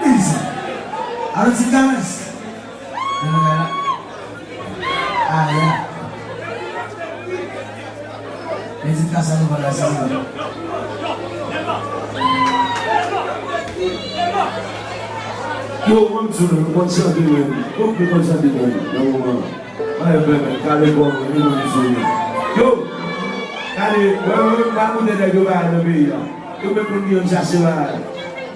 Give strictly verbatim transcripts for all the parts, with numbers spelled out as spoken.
Easy. Alo, ti Kames. Ah, yeah. Mizik Casanova la, se sa. Yo, mwen, m di nou, nou konn chante, men. Fòk nou konn chante, men, nan moman. Ay, bebe, gade kò mwen, li menm sou li. Yo! Gade, wè, wè, wè, m pa koute nèg yo bagay nan peyi a. Yo menm konn ki yo chache bagay.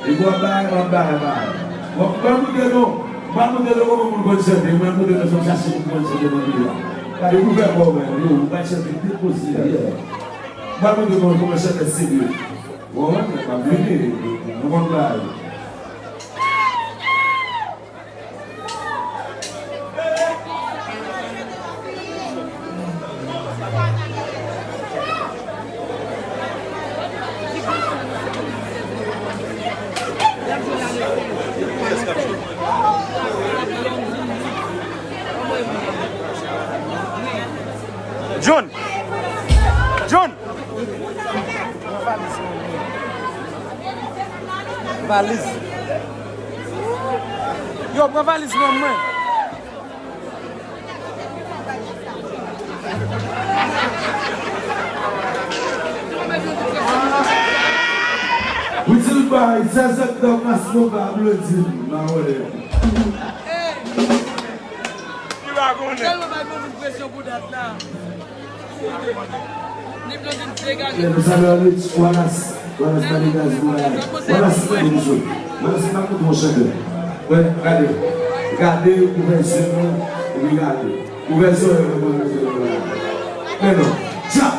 Epi w ap bagay, m ap bagay, bagay. Bon, m pa koute non. M pa koute non, kòman moun konn chante. Mwen koute non, se chache moun konn chante nan peyi a. Gade, ouvè kò mwen, yo, ou pa chante depoze a. Yeah. M pa koute non, kòman chante serye. Bon, m ap vini, nou konn bagay. John! John! Valiz. Yo, pran valiz nan mwen. Witil bay, sèz oktòb, Masnoba, Blondine, Mawolè. Li pa konnen. Tèlman bay Blondine presyon pou dat la. Ni Blondine degaje. Yeah, nou salye Rich, Wallace. Wallace pa degaje pou la. Wallace, pa degaje. Wallace, pa koute yon chantè. Wè, gade. Gade, ouvè zye nou, epi gade. Ouvè zye nou, epi gade. Men non. Tcha!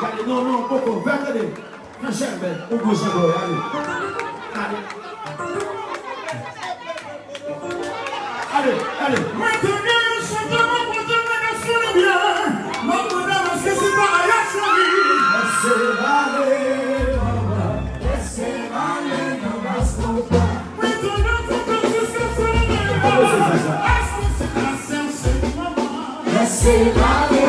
Gade, non, non, poko, fè tande. Nan chèlbè, ou gwo chèlbè, ale. Ale. Ale, ale. Mwen tande yon chante, mwen pote mwen nan sou limyè. Mwen mande èske se pa Aya Cheri. Lèse m ale, mama. Lèse m ale nan mas konpa. Mwen tande yon chante jiska sou limyè. Èske se pa sè Cheri, mama? Lèse m ale,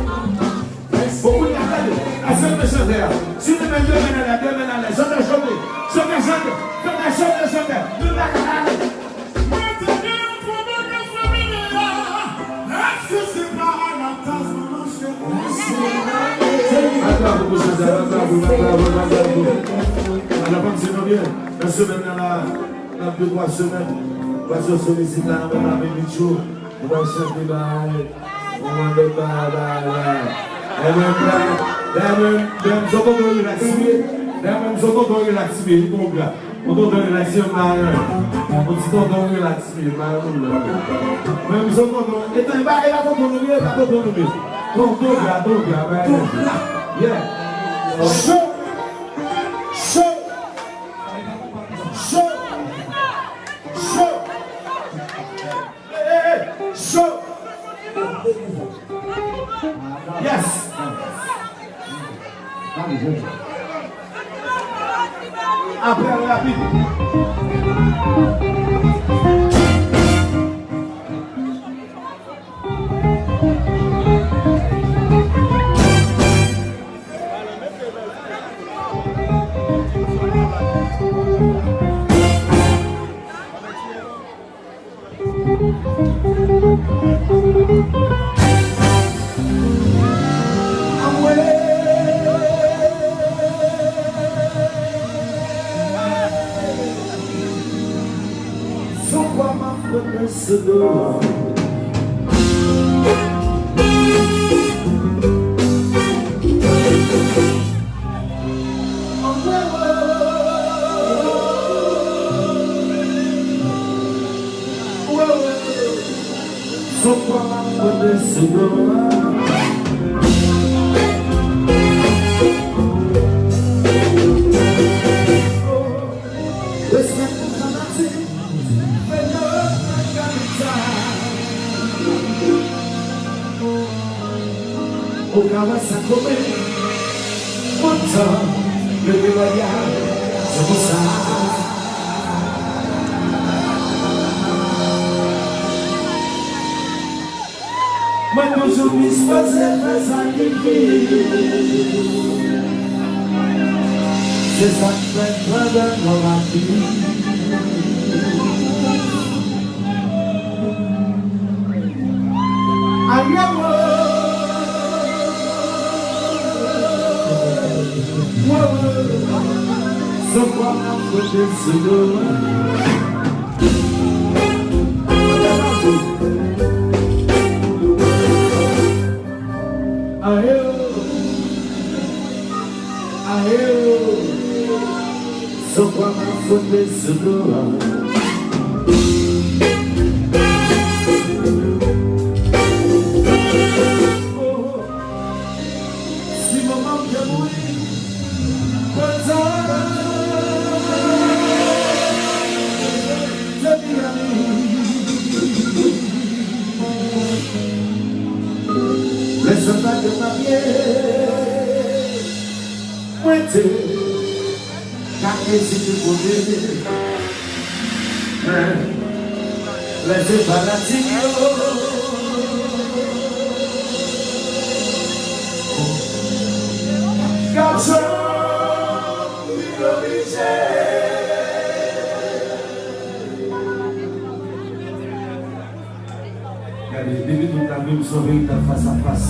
mama. Bon, kounye a, tande. Èske nou chante a? Si nou menm de men anlè, de men anlè. Chante, chante. Chante, chante. Chante, chante, chante. Nou pa ka ale. Mwen tande yon twò bèl nan fanmi a. Èske se pa Anataz, manman cheri? Bat bravo pou chante a, bat bravo, bat bravo, bat bravo. Ala, fòm se nou byen. Nan semèn nan la, nan de twa semèn, pase sou mizik la, nan menm avèk Micho. Nou pral chante bay, yon lòt bay, bay, bay. Dayè menm, dayè menm, dayè menm, son tonton relax, wi. Dayè menm, son tonton relax, wi, li gon gra. Yon tonton relax, yon bay, yon ti tonton relax, wi, bay moun nan. Menm son tonton, e tan, e pa, e pa tonton nou ye, e pa tonton nou ye. Tonton gra, tonton gra, bay. Yeah. Cho! Cho! Cho! Cho! Hey, hey, hey! Cho! Yes! Apre, rapid. Anmwey! Sou kwa m ap pran sou do. Sou kwa m ap pran sou do. Respè pou fanatik, fè yo nan kapitay. Ou ka wè sa kòmè, kontan, leve lòyal, se konsa. Mwen toujou dispoze fè sakrifis. Se sa k fè m pandan nan lavi. Ayo! Sou kwa m ap pran sou do. Ayo! Ayo! Sou kwa m ap pran sou do. Si manman m te mouri, kontan te Miami. Lè sa pa gen papye, mwen te ka ezite poze. Men, lè se fanatik yo, gason, li oblije. Gade, depi tout lavi m se yon veritab fas a fas.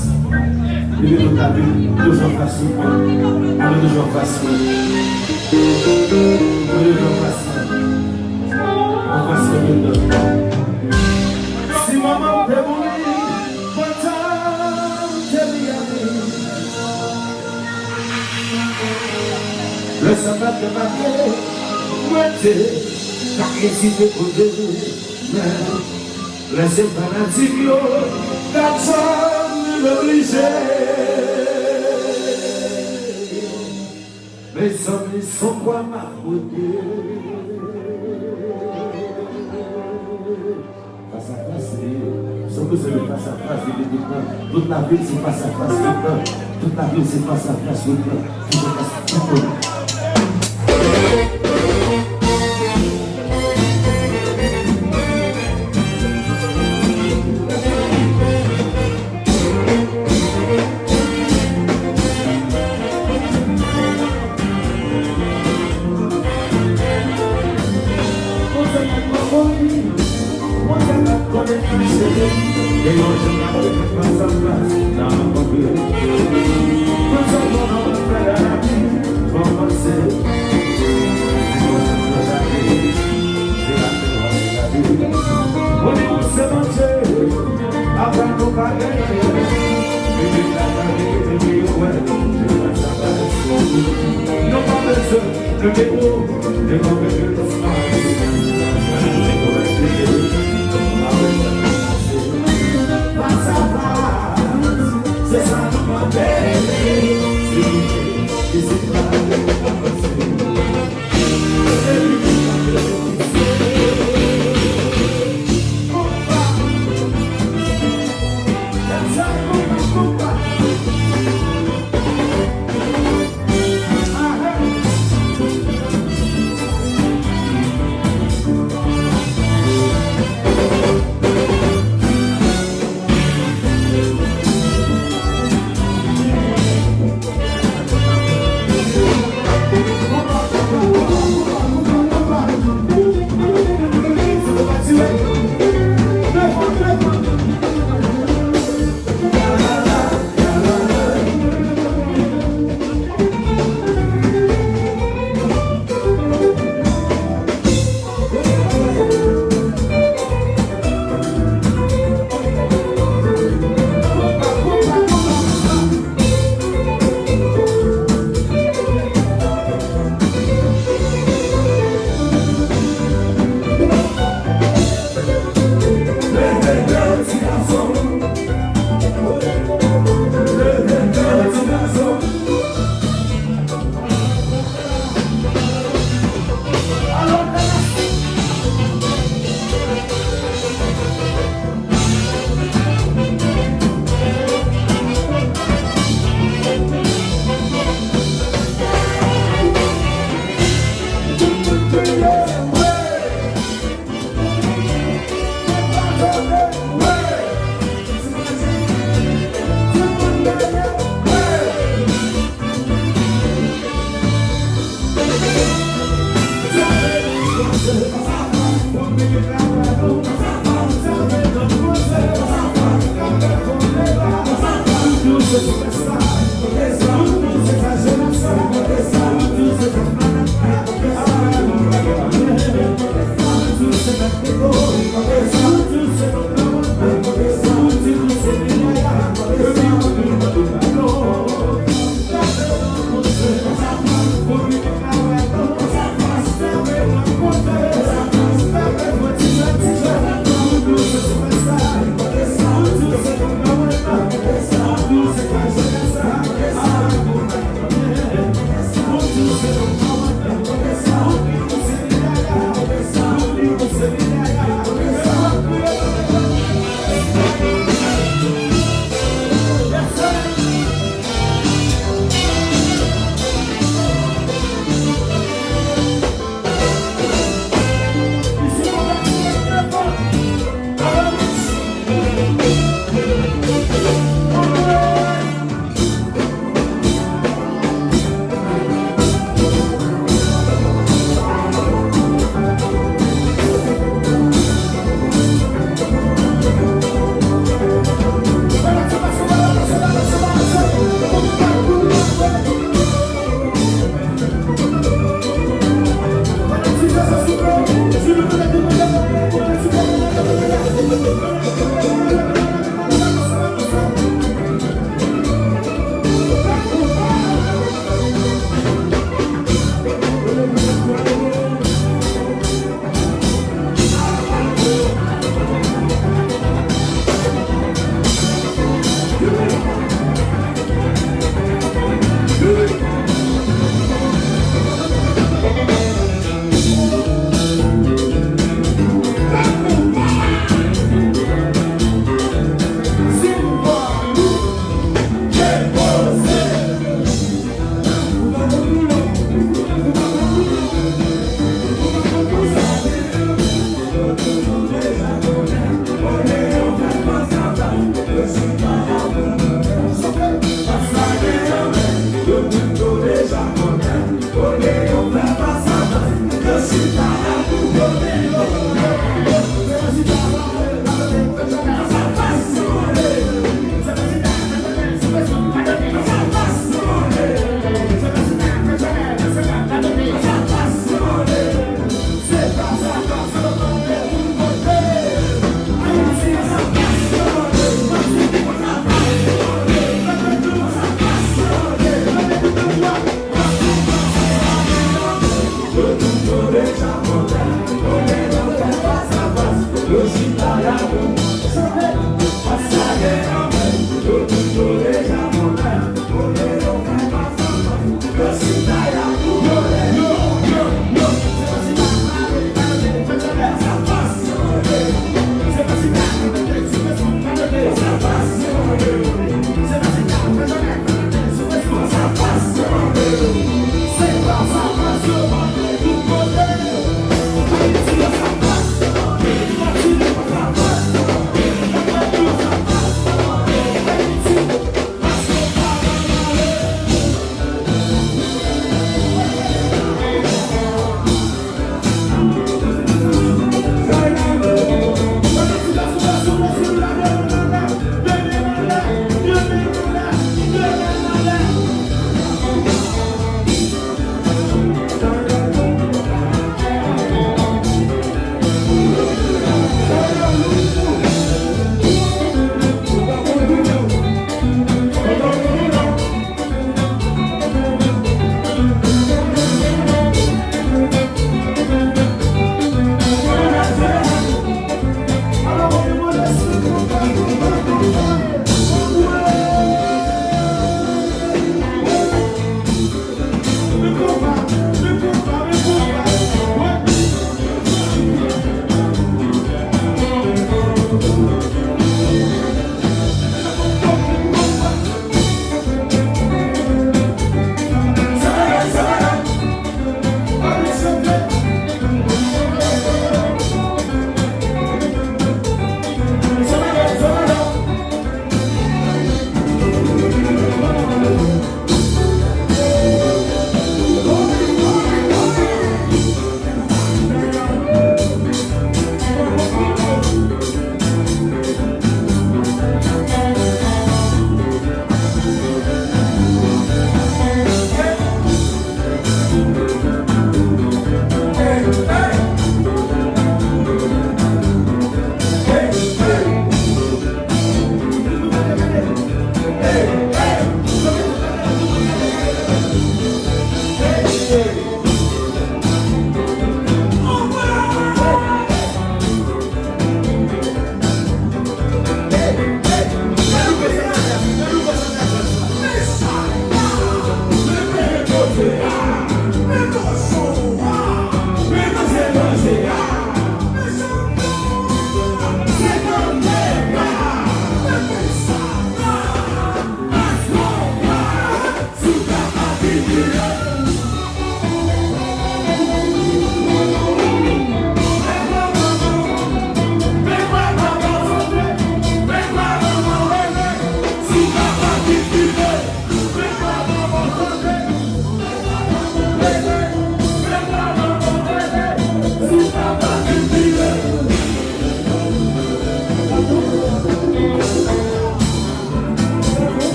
Depi tout lavi m, toujou anfas mwen. Mwen toujou anfas mwen. Mwen toujou anfas mwen. Anfas mwen tout tan. Si manman m te mouri, kontan m te Miami. Lè sa pa t kapab ye, mwen te ka ezite poze. Men, lè se fanatik yo, gason, li oblije. Mezanmi, se yon kwa m ap pote. Fas a fas li ye. Se yon bezwen de fas a fas, de tout tan. Tout lavi se fas a fas tout tan. Tout lavi se fas a fas tout tan. Fas a fas tout tan.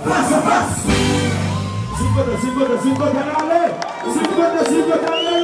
Fas a fas. Sou kote, sou kote, sou kote, ale. Sou kote, sou kote, ale.